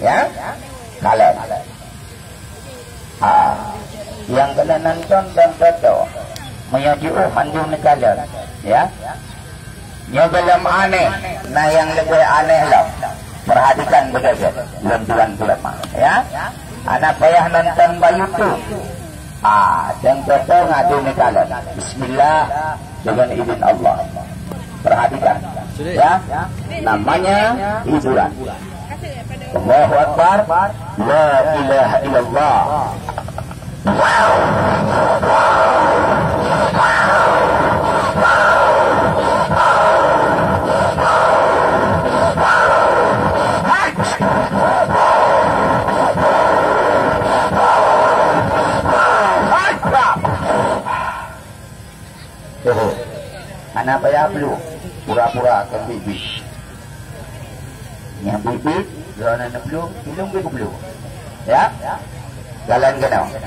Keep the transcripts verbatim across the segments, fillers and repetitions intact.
Ya? Kalon. Ha. Nyang keuneuk nonton dan tonton. Meunyoe jiôh mandum neukalon. Ya. Nyoe gohlom aneh, na nyang leubeh aneh lom. Perhatikan beutôi, lôn tuan peuleumah, ya. Hana payah nonton bak YouTube. Ah, dan tonton adu neukalon. Bismillah, dengan izin Allah. Perhatikan, ya. Namanya hiburan. Allahu Akbar. La ilaha illallah. Hana payah plueng, pura-pura kon biet-biet. Nyang biet-biet, droeneuh neuplueng, ilôn bri kuplueng. Ya? Jalan keunoe.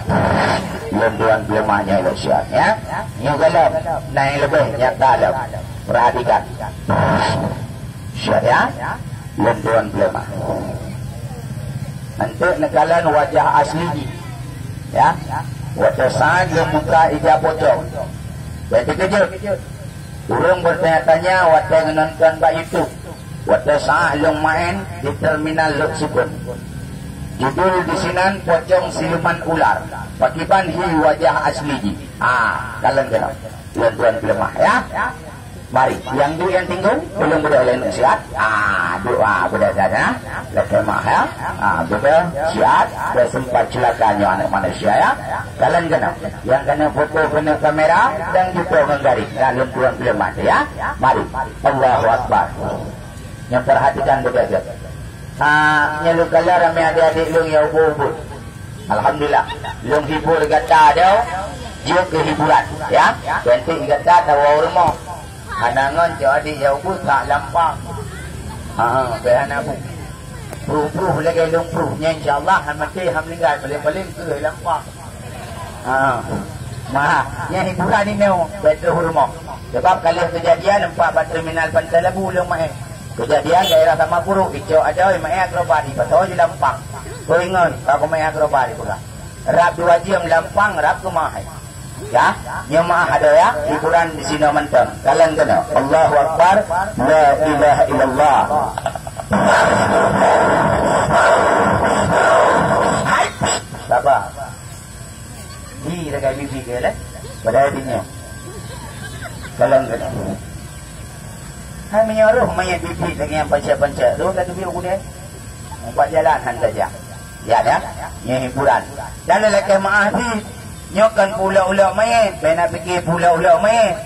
Lôn tuan peuleumah nyoe lôn siat, ya. Nyoe gohlom, na nyang leubeh nyata lom. Perhatikan. Siat, ya. Lôn tuan peuleumah. Enteuk neukalon wajah asli jih. Ya. Watèe saát lôn buka ija pocong. Bék teukeujot. Ureueng beutanya-tanya watèe nonton bak YouTube. Watèe saát lôn maén di terminal Lhokseumawe Sukon. Judul disinan Pocong Siluman Ular. Pakiban hi wajah asli jih. Ah, kalon keunoe. Lôn tuan peuleumah, ya. Mari, nyang duek nyang tinggung, tolong beudôh lé aneuk siat. Ah, duek, ah, beudôh siat, ya. Lakèe meu'ah, ya. Ah, beudôh siat, bèk seumpat ceulaka nyoe aneuk manusia, ya. Kalon keunoe. Nyang keuneuk foto keuneuk kamera dan jumpa ngon garéh. Dah lôn tuan peuleumah, ya. Mari. Allahu Akbar. Nyang perhatikan beudôh. Ah, nyoe lôn kalon ramè adék-adék lôn nyang ubit-ubit. Alhamdulillah. Lôn hibur gata dong, jeuet keu hiburan, ya. Penting gata tawoe u rumoh. Hana ngon cok adik nyang ubit that lampang. Ha, bèk hana bu. Pruh-pruh lagèe lôn pruh. Nyan insya Allah, han maté, han meuninggai, paléng-paléng keu lampang. Ha. Mah, nyan hiburan inoe, bèk troh u rumoh. Sabab ka lheueh keujadian teumpat bak terminal Pantai Labu lôn maén. Keujadian daerah Taman Puruk, icok adoe maén akrobat, ipasoe jih lampang. Keu ingat, ka kumaén akrobat ipeugah. Rab dua jeuem lampang, rab keumae. Ya, nyoe meu'ah adoe ya, hiburan disinoe mantong. Kalon keunoe. Allahu Akbar, la ilaha illallah. Hai, saba. Di ragai bibi ke leh. Padahai di nyoe. Kalon keunoe. Hai meunyoe roh manyét bibi lagèe nyang pancet-pancet, roh ka teubiet u keudè. Bak jalan han tajak. Ya, ya. Nyoe hiburan. Dan lakèe meu'ah cit. Nyoe kon pulok-ulok manyét, bèk na pike pulok-ulok manyét.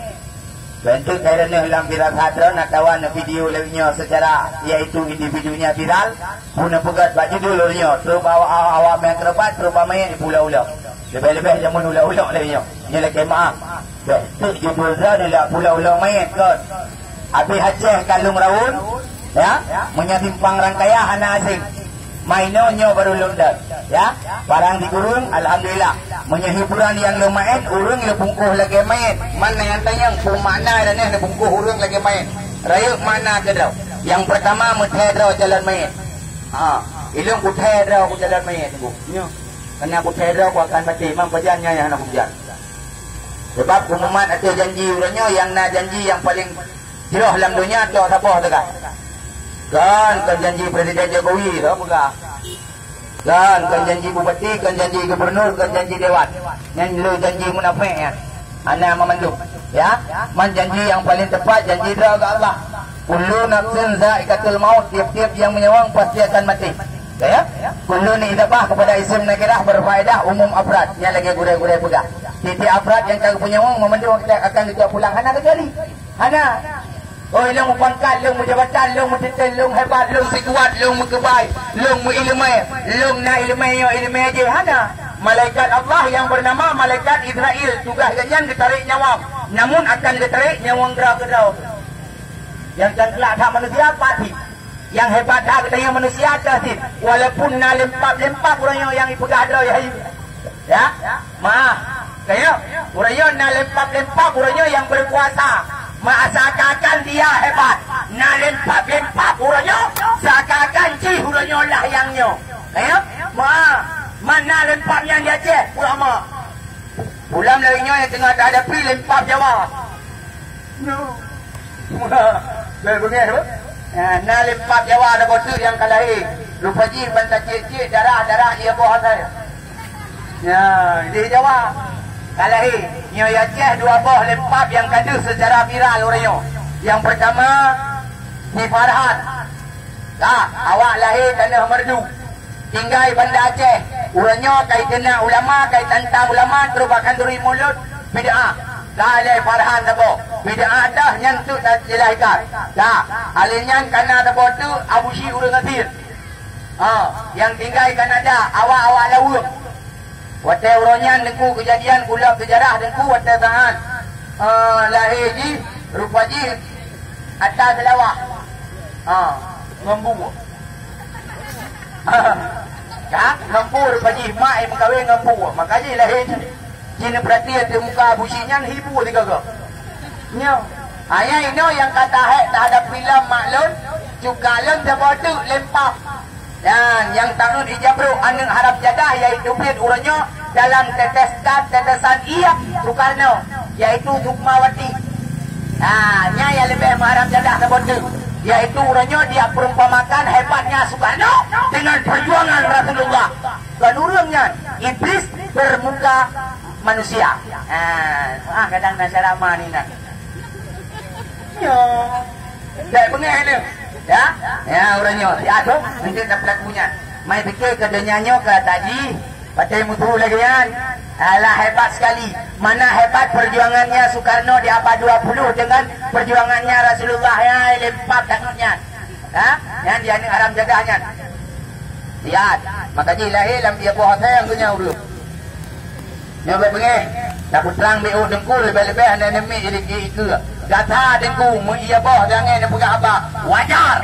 Bentuk kaya lam viral hadroe na kawan video lewat nyoe secara, yaitu individunya viral. Puna peugah bak judul ureueng nyoe, trok awak-awak meuakrobat, trok bak manyét di pulo-ulo. Leubeh-leubeh jameun ulo-ulo lagèe nyoe. Nyoe lakèe meu'ah. Bèk teuk judul droeneuh lé pulo-ulo manyét kon. Abéh Aceh ka lôn raun, ya, meunyoe simpang rangkaya hana aséng. Mainoe nyoe barô lôn deuh, ya. Barang di ureueng, alhamdulillah. Meunyoe hiburan nyang lôn maén, ureueng lôn bungkôh lagèe manyét. Man nyang tanyong, peue makna droeneuh lôn bungkôh ureueng lagèe manyét? Rayeuk makna keudroe. Nyang peurtama, meuthèe droe calon manyét. Ha, ilôn kuthèe droe ku calon manyét, Teungku. Nyoe. Karena kuthèe droe ku akan maté, memang pajan nyan nyang hana kujan. Sebab pengumuman ateueh janji uroe nyoe nyang na janji nyang paléng jroh lam donya, tok saboh teuka. Kan, kan janji Presiden Jokowi, tok peugah. Kan, kan janji bupati, kan janji gubernur, kan janji dewan. Nyan le janji munafék nyan. Hana meumandum. Ya, man janji nyang paléng teupat, janji droe keu Allah. Kullu nafsin zaikatul maut, tiep-tiep nyang meunyawang pasti akan maté. Ya, ya. Kullu nisbah kepada isim nakirah berfaedah umum afrad. Nyan lagèe gurèe-gurèe peugah. Tiep-tiep afrad nyang ka geupeunyawang meumandum akan geucok pulang, hana kecuali. Hana. Oh, lôn meupangkat, lôn meujabatan, lôn meuteuntèe, lôn hebat, lôn sikuat, lôn meukeubah, lôn meuileumèe, lôn na ileumèe nyoe, ileumèe jéh, hana. Malaikat Allah nyang beunama malaikat Israel, tugaih geuhnyan geutarek nyawöng, namun akan geutarek nyawöng droe keudroe. Nyang teuka that manusia pat cit. Nyang hebat that geutanyoe manusia cit. Walaupun na lempap-lempap uroe nyoe nyang ipeugah droe, ya. Ya, ma, kaya, uroe nyoe na lempap-lempap uroe nyoe nyang berkuasa. Ma, seakan-akan dia hebat. Na lempap-lempap uroe nyoe, seakan-akan jih uroe nyoe lah Nyoe, eh? Ma, mana lempap nyan di Aceh? Ulama. Pulam lagèe nyoe nyang teungoh tahadapi lempap Jawa. Nyoe. Bèk beungèh, beuh. Ya, na lempap Jawa ada bosu nyang ka lahé. Rupa jih ban tacék-cék darah-darah ie boh asai. Ya, di Jawa ka lahé. Nyoe di Aceh dua boh lempap nyang ka deuh secara viral uroe nyoe. Nyang peurtama, si Farhan. Ka, awak lahé tanoh Meureudu. Tinggai Banda Aceh. Uroe nyoe ka jikheun ulama, ka jitantang ulama, trok bak khanduri mulod, bid'ah. Ka lé Farhan saboh. Bid'ah dah nyan teuk tajilahkan. Ka, alèh nyan ka na saboh teuk Abusyik ureueng gasien. Ha, nyang tinggai Kanada, awak-awak Laweueng. Watèe uroe nyan Teungku keujadian kulab seujarah Teungku watèe saat, eh, lahé jih, rupa jih ata seulawah. Ha, ngon bu. Ka, ngon bu rupa jih mak nyang meukawen ngon bu. Maka jih lahé jih. Cit neupeurati ateueh muka Abusyik nyan hi bu sigoe-goe. Nyoe. Ha, nyang inoe nyang ka tahèk tahadapi lom mak lôn, cuka lôn saboh teuk lempap. Dan nyang tangeut ija brôk aneuk haram jadah, yaitu Piet uroe nyoe dalam teteskan tetesan ie Soekarno, yaitu Sukmawati. Nah, nyan nyang leubeh meuharam jadah saboh teuk, yaitu uroe nyoe dia perumpamakan hebatnya Soekarno dengan perjuangan Rasulullah. Kon ureueng nyan, iblis bermuka manusia. Nah, ah, kadang na cara ma ni nah. Nyoe. Bèk beungèh lé. Ya? Ya, ureueng nyoe. Siat tu, untuk na pelaku nyan. Mai pikir keu donya nyoe ka taji, patai mutu lagèe nyan. Alah, hebat sekali. Mana hebat perjuangannya Soekarno di abad dua puluh dengan perjuangannya Rasulullah, ya, lempap tangeut nyan. Ha? Nyan di aneuk haram jadah nyan. Siat. Maka jih lahé lam ie boh asai nyang geunyang ureueng. Nyoe bèk beungèh, tapeutrang bèk ôk Teungku leubeh-leubeh hana neumik jadi ikeue. Gata Teungku meu-ie boh dan angèn neupeugah haba, wajar.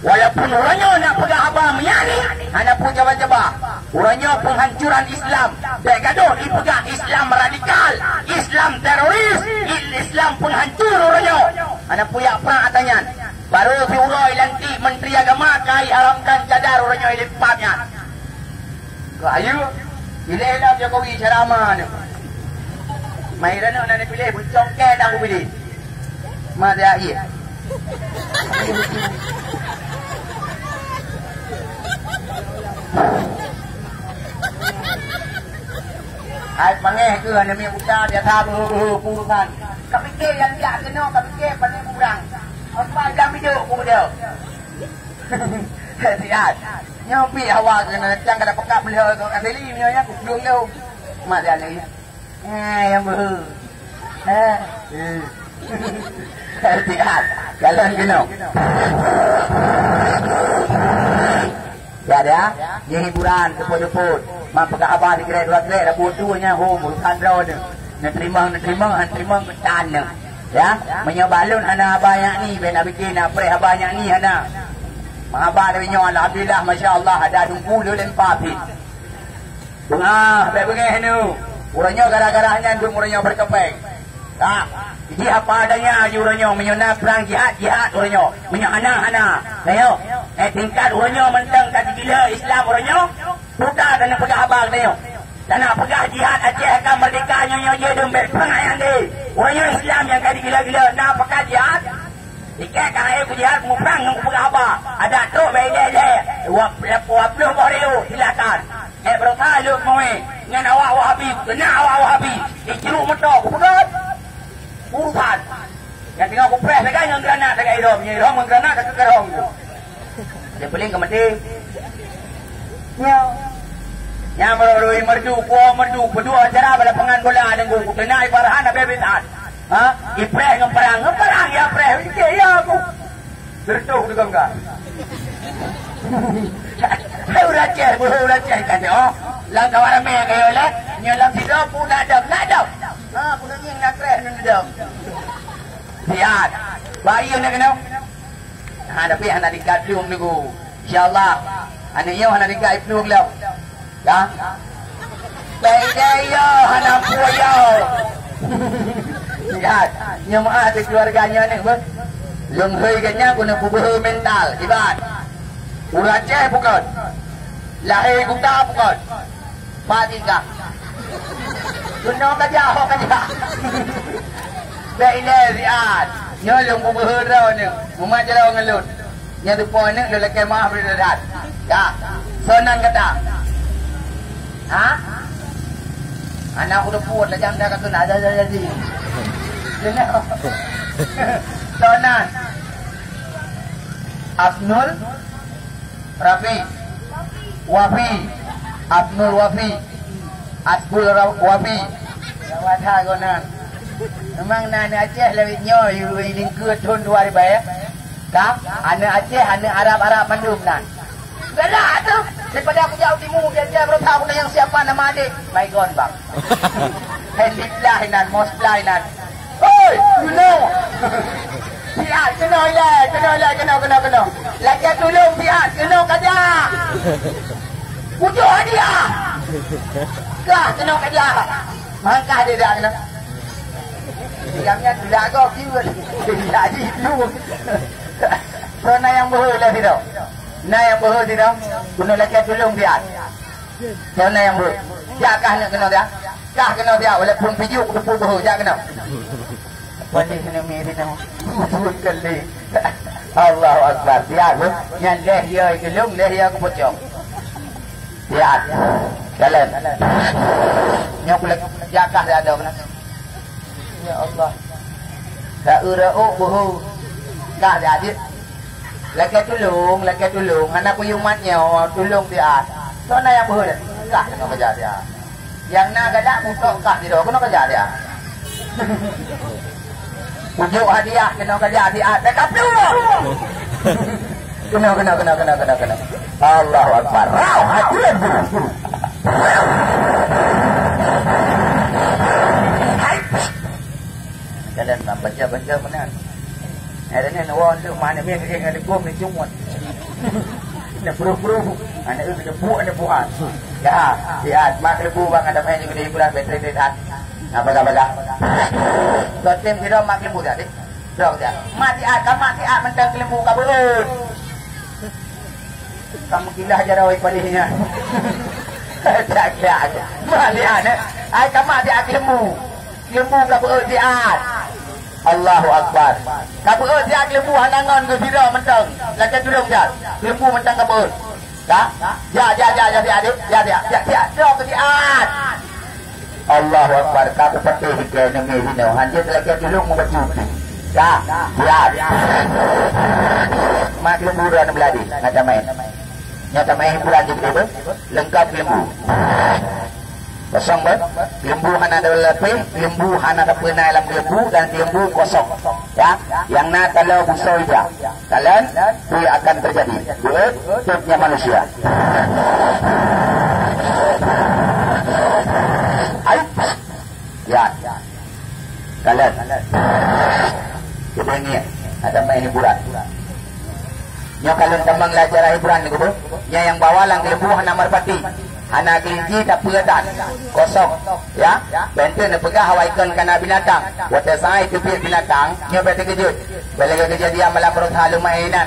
Walaupun uroe nyoe na peugah haba meunyani, hana peue jaba-jaba. Uroe nyoe penghancuran Islam. Bèk gadôh ipeugah Islam radikal, Islam teroris, Islam penghancur uroe nyoe. Hana peue jak prang ata nyan. Baru siuroe lantik Menteri Agama ka iharamkan cadar uroe nyoe ilempap nyan. Keu ayu, piléh lom Jokowi ceramah nyoe. Mai droeneuh na neupiléh, beucongkée dan bubili. Mada iya. Hai pangéh keuh aneuk miet buta biasa beuhe-beuhe urusan. Ka pike nyang jak keunoe, ka pike pané kurang. Apa jam hidup ku dia? Siat. Nyoe pih hawa keunan cang kada peugah beuhe keu Kak Seli nyoe nyang kuplong lom. Mak dia ni. Eh, nyang beuhe. Eh. Siat. Jalan keunoe. Ya, ya. Nyoe hiburan, seupôt-seupôt. Mak peugah haba di krek dua krek, dah butuh nyan hom, urusan droeneuh. Neuteurimong, neuteurimong, han teurimong keutan nyoe. Ya, meunyoe balon hana haba nyak ni, bèk na bikin na preh haba nyak ni hana. Meuhaba dari nyoe, alhamdulillah, masya Allah, ada dungku lé lempa pih. Beungah, bèk beungéh nu. Uroe nyoe gara-gara nyan dum uroe nyoe berkepeng. Ka, jih apa adanya jih uroe nyoe, meunyoe na prang jihad, jihad uroe nyoe. Meunyoe hana, hana. Ayo, eh, tingkat uroe nyoe mantong ka jigila Islam uroe nyoe. Buta dan peugah haba geutanyoe. Dan na peugah jihad Aceh ka merdeka nyoe, nyoe jeuet deumbét peungayan deh. Uroe nyoe Islam nyang ka digila-gila, na peugah jihad. Ikèe ka hai kujihad muprang ngon kupeugah haba. Adak trok bak ilèe-ilèe. Dua ploh boh rilo, silakan. Eh, beureusaha lheueh meuwé ngon awak Wahabi, keunan awak Wahabi. Icruk moto, kupeugah. Urusan. Nyang teungoh kupreh sagai ngon granat sagai irhom. Nyoe irhom ngon granat ka keu irhom tu. Dia paling ka maté. Nyoe. Nyang meurui merdu, kuah merdu, peudua acara bak lapangan bola Teungku. Kuteunak i Farhan habéh-habéh that. Ha? Ipreh ngon parang, ngon parang ya preh. Ikeh ya aku. Bertuh di gangga. Hai uraceh, beuhe uraceh kan oh. Lam kawan ramé kayo lé. Nyoe lam sidang pun nak dam, nak dam. Ha, pun ngieng nak preh nyoe dam. Siat. Bayi nak kena. Ha, tapi hana dikat lom niku. Insya-Allah. Aneuk nyoe hana dikat lom lom. Ya. Baik dia, ya, hana pue ya. Siat. Nyoe meu'ah di keluarga nyoe ni, beuh. Lôn hôi geuh nyan guna peubeuhe mental. Ibat. Ureueng Aceh bukon. Lahé Kuta bukon. Pat tinggai. Keunoe ka jak, ho ka jak. Bèk ilèe siat. Nyoe lôn peubeuhe droeneuh. Mumat jaroe ngon lôn. Nyoe teupeue aneuk lôn lakèe meu'ah bri that. Ka. Soe nan gata? Ha? Aneuk udeup puet lajang dah ka keuneuk ada jadi. Keunoe. Soe nan? Abnul Rafi. Wafi. Abnul Wafi. Abdul Ra-, Wafi. Ya, wadah gonan. Memang na aneuk Aceh lawét nyoe, yu, yu lingkue thon dua ribèe, ya. Ka, aneuk Aceh, aneuk Arab-Arab mandum nan. Galak tu. Daripada aku jauh timu, dia, dia berusaha aku tanya siapa nama adik. Baygon, bang. Handiplah inan, mosplah inan. Hoi, keunoe. Siat, keunoe ilèe, keunoe ilèe, keunoe, keunoe, keunoe. Lakèe tulông siat, keunoe ka jak. Pujôh hadiah. Kah, keunoe ka jak. Mangkah dia dah keunoe. Diam nyan, tidak kau, kiwet. Tidak jitu. Soe na nyang beuhe lé sidroe? Na nyang beuhe sidroe? Keunoe lakèe tulông siat. Soe na nyang beuhe? Jak kah neuk keunoe siat. Kah keunoe siat, walaupun pijuk teupeu beuhe, jak keunoe. Paléh neumi sinoe. Buet kali. Allahu Akbar. Siat beuh. Nyan lhèe yo tulông, lhèe yo keu pocong. Siat. Jalan. Nyoe kulak jak kah siat dah keunoe. Ya Allah. Ka eu raok beuhe. Kah siat jeuet. Lakèe tulông, lakèe tulông. Hana peuyumat nyoe, tulông siat. Soe na nyang beuhe dah? Kah keunoe keujak siat. Nyang na galak mutok kah sidroe, keunoe keujak siat. Pujôh hadiah, keunoe keujak siat. Dah kaplu. Keunoe, keunoe, keunoe, keunoe, keunoe, keunoe. Allahu Akbar. Rauh, hadirin. Hai. Jalan nak baca-baca benar. Hari ni nak wong tu mana meh kerja dengan lekong ni cuma. Nak buru-buru. Anak tu kena buat, nak buat. Ya, ya, mak lebu bang ada main juga hiburan bateri sehat. Nah, baga-baga. Totem kira mak lebu dah, dek. Dok dah. Mati ah, ka mati ah mentang kelembu ka beut. Kamu kilah jaroe paléh nyan. Tak, tak. Malian, eh. Ai, ka mak siat keulembu. Keulembu ka beuet siat. Allahu Akbar. Ka beuet siat keulembu hana ngon geusidroe mantong. Lakèe tulông siat. Keulembu mantong ka beuet. Ka? Jak, jak, jak, jak siat, dek. Jak siat. Jak siat. Droe keu siat. Allahu Akbar, ka kupatéh ikèe neumi sinoe, hanjeuet lakèe tulông mubacut. Ka, siap. Mak keulembu droe neubeuladi, ngat tamai. Nyoe tamai hiburan jih beutôi, leungkap keulembu. Kosong beuh, keulembu hana ada lapéh, keulembu hana ada peunai lam keulembu dan keulembu kosong. Ya, nyang na taloe busoe ija. Kalian, itu yang akan terjadi. Buat, setiap manusia. Hai. Ya. Kalian. Kita ni ada main hiburan. Nyoe kalian tamong acara hiburan ni, kubu. Nyoe nyang bawa lam keulembu hana merpati. Hana kelinci tapi tan kosong. Ya, benten neupeugah awai kon kana binatang. Watèe sai teubiet binatang, nyoe bèk teukeujot. Bèk lagèe keujadian malam Beureusa Lumae nyan.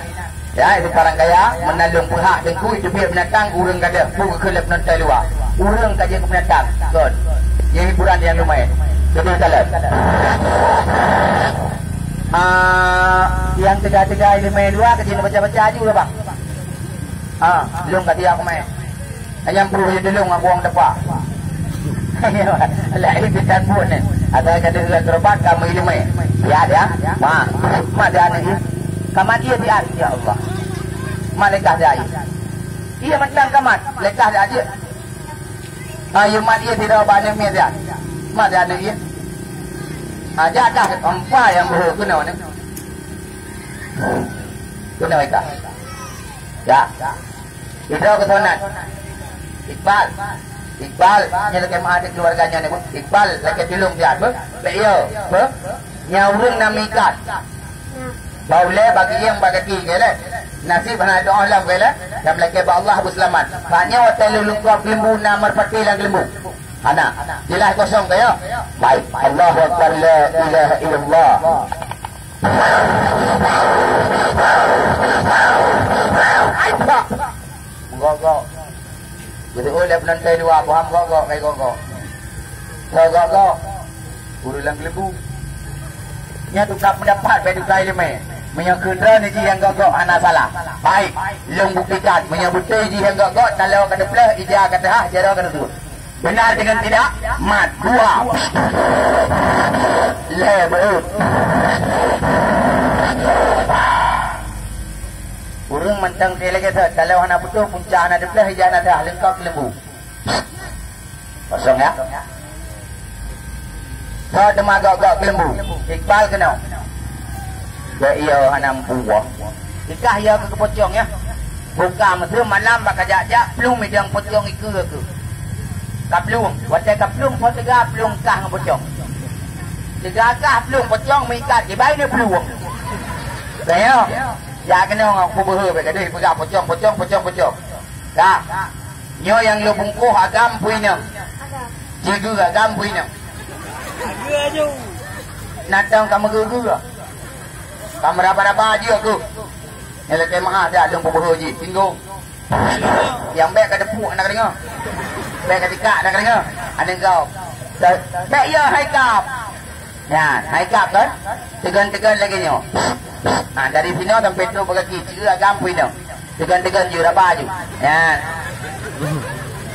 Ya, itu parang kaya, meunan lôn peuhah teungku teubiet binatang ureueng gadôh, peue keu lheueh nonton luwa. Ureueng ka jeuet keu binatang. Kon. Nyan hiburan nyang lumayan. Jadi, kalon. Ah, nyang teuga-teuga ileumèe luwa ka jeuet baca-baca aju lah, bang. Ah, lôn ka tiap main. Hanya puluh je dulu ngaku orang depan. Lain bidan pun ni. Ada kata orang terlepas kamu ilmu. Ya dia. Wah, mak dia ni. Kamat dia dia ya Allah. Malaikat dia. Iya macam kamat, lekah dia aja. Ayo mat dia tidak banyak mi dia. Mat dia ni. Aja dah empat yang berhubungan ni. Kena mereka. Ya. Itu keturunan. Iqbal. Iqbal, nyan lakèe meu'ah di keluarga nyan ni, Bu. Iqbal, lakèe tulông siat, Bu. Lé yo, Bu. Nyan ureueng namikat. Bak ulèe, bak gieng, bak gaki, keu lé. Nasib hana doa lom, keu lé. Dan lakèe bak Allah, Bu, seulamat. Bak nyoe watèe lôn lungkop keulembu na merpati lam keulembu. Hana. Jelas kosong, keu yo? Baik. Allahu Akbar, la ilaha illallah. Beutôi lé peunonton dua, paham gok-gok, kai gok-gok. Soe gok-gok? Ureueng lam keuleumbu. Nyan tukang peundapat, bèk tukang ileumèe. Meunyoe keu droeneuh jih nyang gok-gok hana salah. Baik, lôn buktikan. Meunyoe beutôi jih nyang gok-gok, taloe ka teupleuh, ija ka teuhah, jaroe ka teutuet. Benar dengan tidak? Mat. Dua. Lhèe, beuet. Ureueng mantong teuh lagèe thot, taloe hana putôh, punca hana teupleuh, ija hana teuhah, leungkap keuleumbu. Kosong, ya? Soe teuma gok-gok keuleumbu? Iqbal keunoe. Bèk, iya hana meupuwoe. Ikah iya keu geupocong, ya. Buka meuteumé malam bak kajak-jak, plueng midang pocong ikeue keuh. Ka plueng, watèe ka plueng, po teuga plueng kah ngon pocong. Teuga kah plueng pocong meuikat, kiban ineuk plueng. Ka nyoe, jak keunoe ngon peubeuhe bèk gadôh peugah pocong, pocong, pocong, pocong. Ka. Nyoe nyang lôn bungkôh agam peue inong. Jigeue agam peue inong. Natong ka meugeue-geue. Ka meuraba-raba jeuet keuh. Nyang lakèe meu'ah that lôn peubeuhe jih, tinggong. Nyang bèk ka teupuek na ka deungö. Bèk ka tikak na ka deungö. Aneuk gob. Bèk ya hai kap. Nyan, hai kap kan? Teugon-teugon lagèe nyoe. Ha, dari sinoe sampai trok bak gaki, ceue agam peue inong. Teugon-teugon ju, raba ju. Nyan.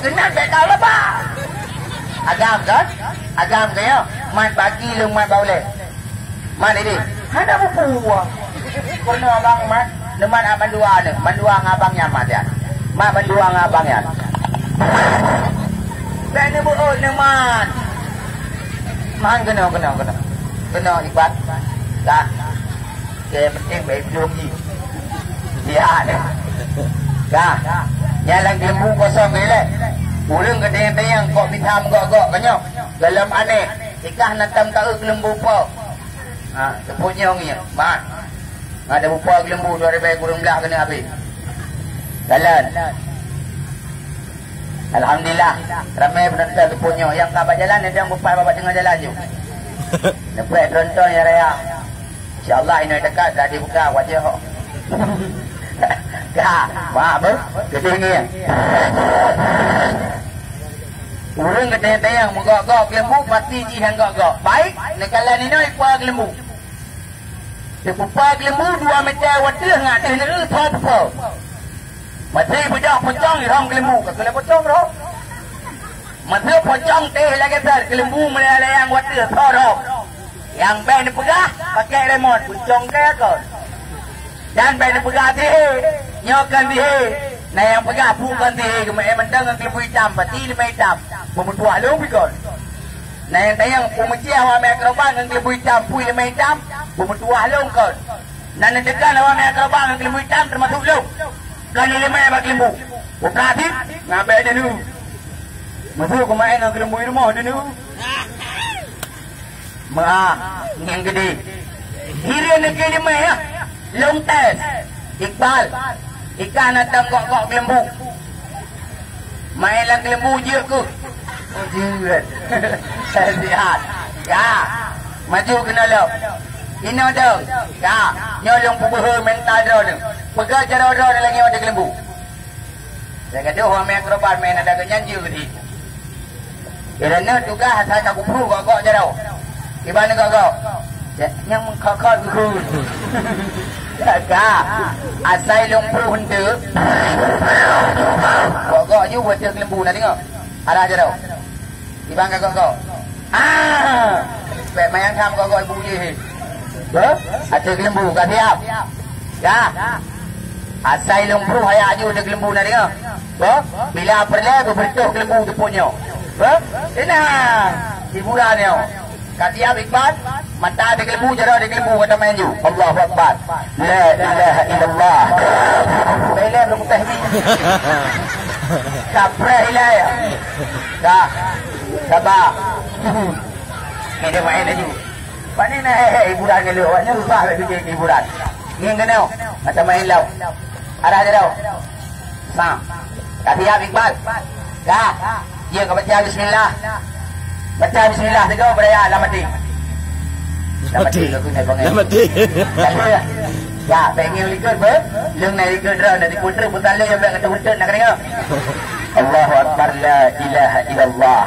Keunan bèk tau raba. Agam kan? Agam kan ya? Mat bak gaki, lôn mat bak ulèe. Mat ini. Hana buku. Pernah abang mat, neumat mandua ni. Mandua ngon abang nyan mat ya. Mat mandua ngon abang nyan. Bèk neubeuôt neumat. Man keunoe, keunoe, keunoe. Keunoe ibat. Dah. Oke, penting baik belum ni. Ya. Dah. Nyan lam keuleumbu kosong ilèe. Ureueng geutanyong-tanyong kok mita meugok-gok keu nyoe. Dalam aneh, ikah na tam taeu keuleumbu po. Ha, teupeue nyong nyan. Mat. Ngat bupa keuleumbu dua ribèe kureueng blah keuneuk habéh. Jalan. Alhamdulillah, ramè peunonton teupeue nyoe. Nyang ka bak jalan, nyang bupa bak teungoh jalan ju. Neupèk tronton nyang raya. Insya Allah, inoe dekat dah dibuka wajah ho. Ka, wah, beuh, keudéh ngieng. Ureueng geutanyong-tanyong meugok-gok keuleumbu, pasti jih nyang gok-gok. Baik, neukalon inoe ipa keuleumbu. Teupupa keuleumbu dua meter watèe ngat teuh neureuh tho pupo. Meusé beudôh pocong irhom keuleumbu, ka keuleumbu pocong roh. Meusé pocong teuh lagèe sar keuleumbu meulaya-layang watèe tho roh. Nyang bèk neupeugah pakèk remot, pocong kèe kon. Dan bèk neupeugah sihé, nyoe kon sihé. Na nyang peugah peue kon sihé, geumeu'èn mantong ngon keuleumbu itam, pati leumèe itam. Peumeutuah lôn bikon. Na nyang tanyong peumeucéh awak mé akrobat ngon keuleumbu itam, pui leumèe itam, peumeutuah lôn kon. Na neuteukan awak mé akrobat ngon keuleumbu itam teumasok lôn. Kon leumèe bak keuleumbu. Peukah cit, ngabèe deuneu. Meuseu keumaén ngon keuleumbu i rumoh deuneu. Meu'ah, ngieng geudéh. Hireuen neukeu leumèe, ya. Lôn tes. Iqbal, ikah na tam gok-gok keuleumbu. Maén lam keuleumbu jeuet keuh. Oh, jeuet. Sihat. Ya. Maju keunoe lom. Inoe dong. Ya. Nyoe lôn peubeuhe mental droeneuh. Peugah jaroe droeneuh lagèe nyoe di keuleumbu. Nyang gadôh wamé akrobat mé na dagang nyan jeuet di. Ireuna tugaih asai ka kupeue gok-gok jaroe. Kiban gok-gok. Ya, nyang meukhot-khot geuku. Ka. Asai lôn peue hente. Gok-gok ju buet lembu na tengok. Arah jaroe. Iban ka gok-gok. Ah! Bèk mayang tham gok-gok ibu jih. Beuh? Ateueh keuleumbu ka siap. Ka. Asai lôn pruh ayah aju ateueh keuleumbu na deungoe. Beuh? Bila peureulèe beubeutôh keuleumbu teupôt nyoe. Beuh? Tenang. Hiburan nyoe. Ka siap Iqbal? Mata ateueh keuleumbu, jaroe ateueh keuleumbu, ka tamai aju. Allahu Akbar. La ilaha illallah. Bèk lé belum teh ni. Kapreh ilai. Dah. Sabar. Ni dia main laju. Pak ni nak hehe hiburan ngon lôn. Awak ni susah nak fikir hiburan. Ni kena. Macam main lau. Arah dia tau. Nah. Ka siap Iqbal. Dah. Dia ka baca bismillah. Baca bismillah tegur beraya dalam hati. Dalam hati. Dalam hati. Dalam hati. Ya, pengen likot ber. Lung nak likot dah. Nanti putra putar lagi sampai kata putar nak kena. Allahu Akbar, la ilaha illallah.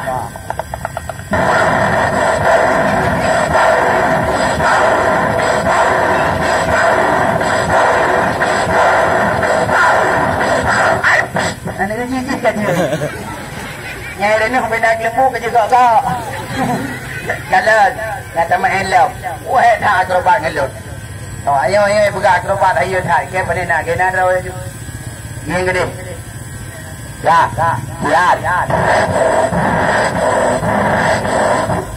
Aneuk nyoe jih ka jeuet. Nyang leunoh beda geuleubu ka jeuet gok-gok. Kalon, gata meu'en lom. Wahé that akrobat ngon lôn. Oh, ayo, ayo, peugah akrobat, ayo that. Keu pane na, keu na droe laju. Ngieng keudeh. Ya, ya.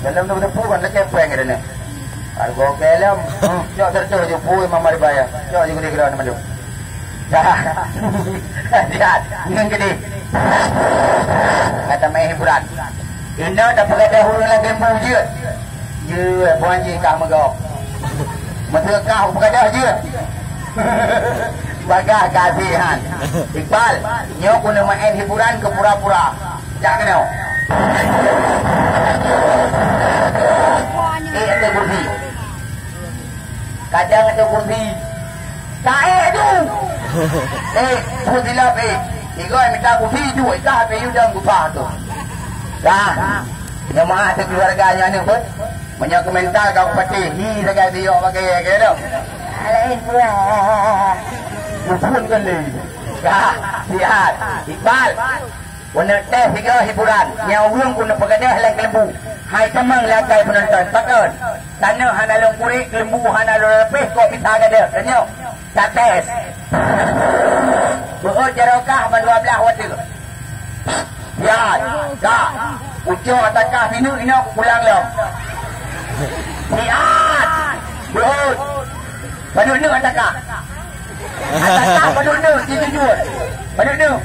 Dalam tu teupu kan lagèe pèng ada ni. Harga film. Cok terus je pui mama dibayar. Cok je gede-gede nama tu. Dah. Lihat, ngieng keudeh. Gata main hiburan. Inoe tapeugah dahulu lagèe bu jeuet. Jeuet, bukan jih kah meugok. Meuseu kah peugah dah jeuet. Bagah kasih han. Iqbal, nyoe keuneuk main hiburan keu pura-pura. Jak keunoe. Eh, ada kursi. Kadang ada kursi. Taék tu. Eh, tu silap, eh. Tiga minta kursi tu, eh, dah kayu dan gubah tu. Dah. Jemaah sekeluarga nyan ni pun. Meunyoe keu mental kau pati, hi sagai siok bagai, ya ke tu? Alai pula. Muphun kan ni. Dah, sihat. Iqbal. Keuneuk tes sigoe hiburan, nyang ureueng keuneuk peugadôh lam keuleumbu. Hai tamong lam akai peunonton, pakon? Tanoh hana lôn kurek, keuleumbu hana lôn leupeh, kok bisa gadôh? Tanyong. Tates. Beuôt jaroe kah ban dua blaih watèe. Siat. Ka. Ucok ata kah pineuk inoe kupulang lom. Siat. Beuôt. Padub neuk ata kah? Ata kah padub neuk, jijujur. Padub neuk.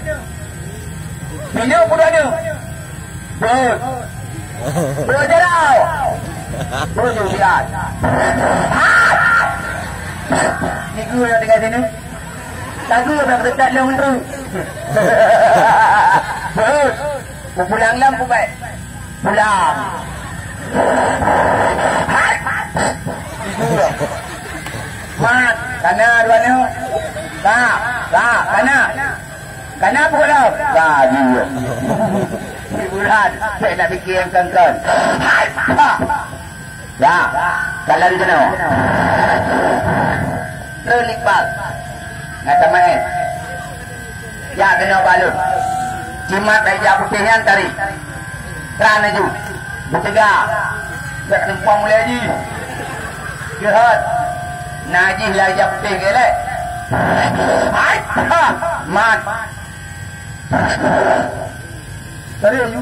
Pineuk padub neuk. Beuôt. Beuôt jaroe. Beuôt siat. Ni guru yang tinggal sini. Lagu dah dekat lom tu. Beuôt. Kupulang lom, kubai. Pulang. Hai. Mat. Kana dua neuk. Ka. Ka. Kana. Kana pukul lom. Ka jeuet. Hiburan. Saya nak fikir yang kengkeng. Hai. Ha. Ya, jalan keunoe. Treun Iqbal. Ngat main. Ya, keunoe balon. Jimat dari jak putih nyan tarék. Tran laju. Beuteuga. Gak tumpang mulai jih. Jeuhet. Na jih lari jak putih gelek. Hai. Ha. Mat. Tarék laju.